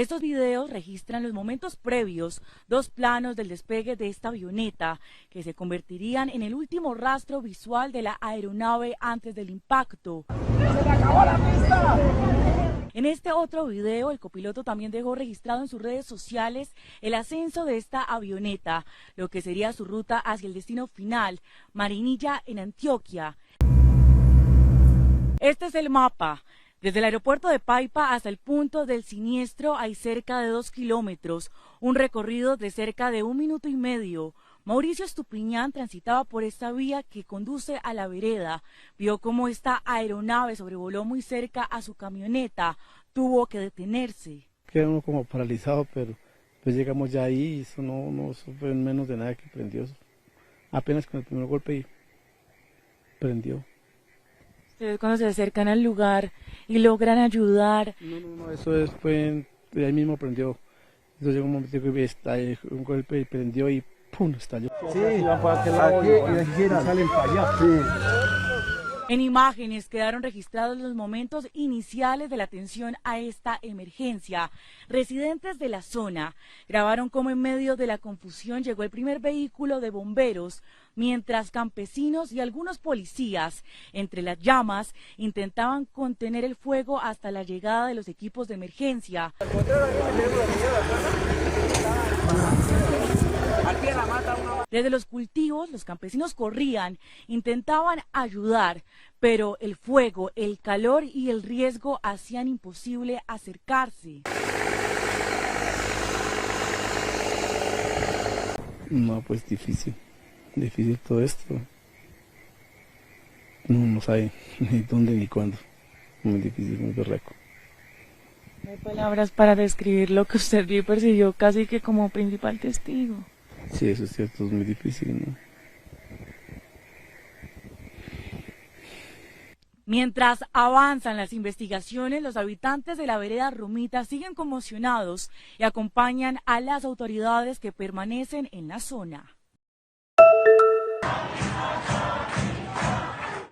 Estos videos registran los momentos previos, dos planos del despegue de esta avioneta, que se convertirían en el último rastro visual de la aeronave antes del impacto. ¡Se le acabó la pista! En este otro video, el copiloto también dejó registrado en sus redes sociales el ascenso de esta avioneta, lo que sería su ruta hacia el destino final, Marinilla en Antioquia. Este es el mapa. Desde el aeropuerto de Paipa hasta el punto del siniestro hay cerca de 2 kilómetros, un recorrido de cerca de 1 minuto y medio. Mauricio Estupiñán transitaba por esta vía que conduce a la vereda. Vio cómo esta aeronave sobrevoló muy cerca a su camioneta. Tuvo que detenerse. Queda uno como paralizado, pero llegamos ya ahí y eso no, eso fue en menos de nada que prendió. Apenas con el primer golpe y prendió. Ustedes cuando se acercan al lugar y logran ayudar. No, no, no, eso es, fue en, ahí mismo prendió. Entonces llegó un momento que está ahí, un golpe y prendió y ¡pum! Estalló. Sí, van para aquel lado aquí, y de aquí salen para allá. Sí. En imágenes quedaron registrados los momentos iniciales de la atención a esta emergencia. Residentes de la zona grabaron cómo en medio de la confusión llegó el primer vehículo de bomberos, mientras campesinos y algunos policías, entre las llamas, intentaban contener el fuego hasta la llegada de los equipos de emergencia. Desde los cultivos, los campesinos corrían, intentaban ayudar, pero el fuego, el calor y el riesgo hacían imposible acercarse. No, pues difícil, difícil todo esto. No, no sabe ni dónde ni cuándo. Muy difícil, muy berraco. No hay palabras para describir lo que usted vio y percibió casi que como principal testigo. Sí, eso es cierto, es muy difícil, ¿no? Mientras avanzan las investigaciones, los habitantes de la vereda Romita siguen conmocionados y acompañan a las autoridades que permanecen en la zona.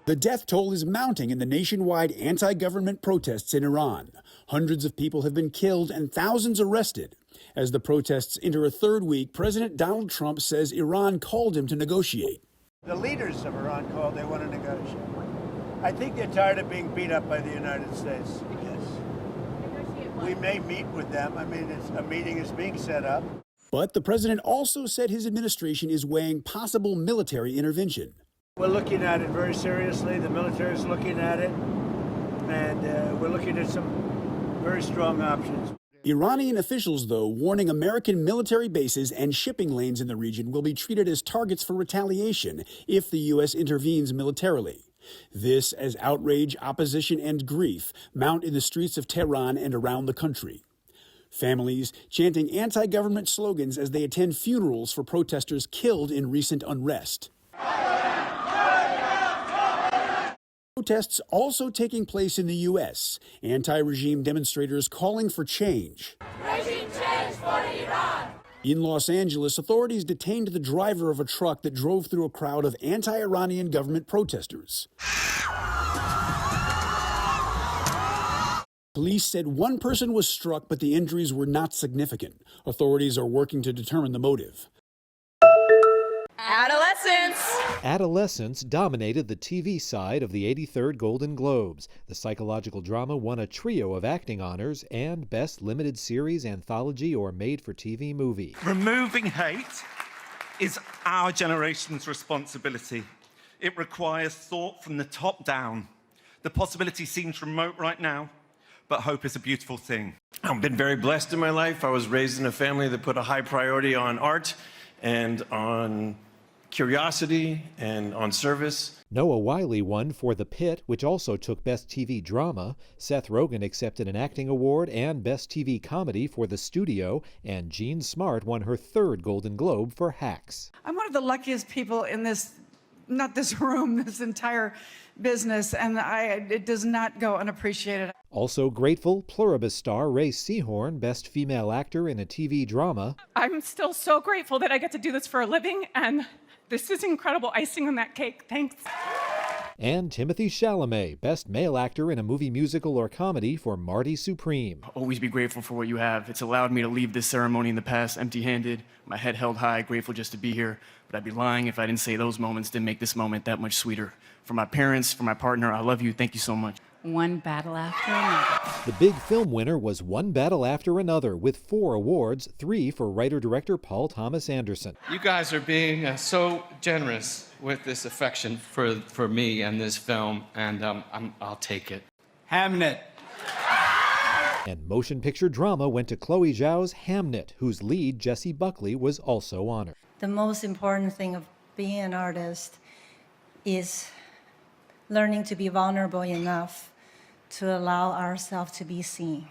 The death toll is mounting in the nationwide anti-government protests in Iran. Hundreds of people have been killed and thousands arrested. As the protests enter a third week, President Donald Trump says Iran called him to negotiate. The leaders of Iran called. They want to negotiate. I think they're tired of being beat up by the United States. Yes. We may meet with them. A meeting is being set up. But the president also said his administration is weighing possible military intervention. We're looking at it very seriously. The military is looking at it, and we're looking at some very strong options. Iranian officials, though, warning American military bases and shipping lanes in the region will be treated as targets for retaliation if the U.S. intervenes militarily. This as outrage, opposition, and grief mount in the streets of Tehran and around the country. Families chanting anti-government slogans as they attend funerals for protesters killed in recent unrest. Protests also taking place in the U.S., anti-regime demonstrators calling for change. Regime change for Iran. In Los Angeles, authorities detained the driver of a truck that drove through a crowd of anti-Iranian government protesters. Police said one person was struck, but the injuries were not significant. Authorities are working to determine the motive. Adolescence! Adolescence dominated the TV side of the 83rd Golden Globes. The psychological drama won a trio of acting honors and Best Limited Series, Anthology, or Made-for-TV Movie. Removing hate is our generation's responsibility. It requires thought from the top down. The possibility seems remote right now, but hope is a beautiful thing. I've been very blessed in my life. I was raised in a family that put a high priority on art and on curiosity and on service. Noah Wyle won for The Pitt, which also took Best TV Drama. Seth Rogen accepted an acting award and Best TV Comedy for The Studio, and Jean Smart won her third Golden Globe for Hacks. I'm one of the luckiest people in this, not this room, this entire business, and it does not go unappreciated. Also grateful, Pluribus star Rhea Seehorn, Best Female Actor in a TV Drama. I'm still so grateful that I get to do this for a living, and this is incredible icing on that cake. Thanks. And Timothée Chalamet, Best Male Actor in a Movie Musical or Comedy for Marty Supreme. Always be grateful for what you have. It's allowed me to leave this ceremony in the past empty handed, my head held high, grateful just to be here. But I'd be lying if I didn't say those moments didn't make this moment that much sweeter. For my parents, for my partner, I love you. Thank you so much. One battle after another. The big film winner was One Battle After Another, with four awards, three for writer director Paul Thomas Anderson. You guys are being uh, so generous with this affection for, for me and this film, and um, i will take it. Hamnet. And motion picture drama went to Chloe Zhao's Hamnet, whose lead, Jessie Buckley, was also honored. The most important thing of being an artist is learning to be vulnerable enough to allow ourselves to be seen.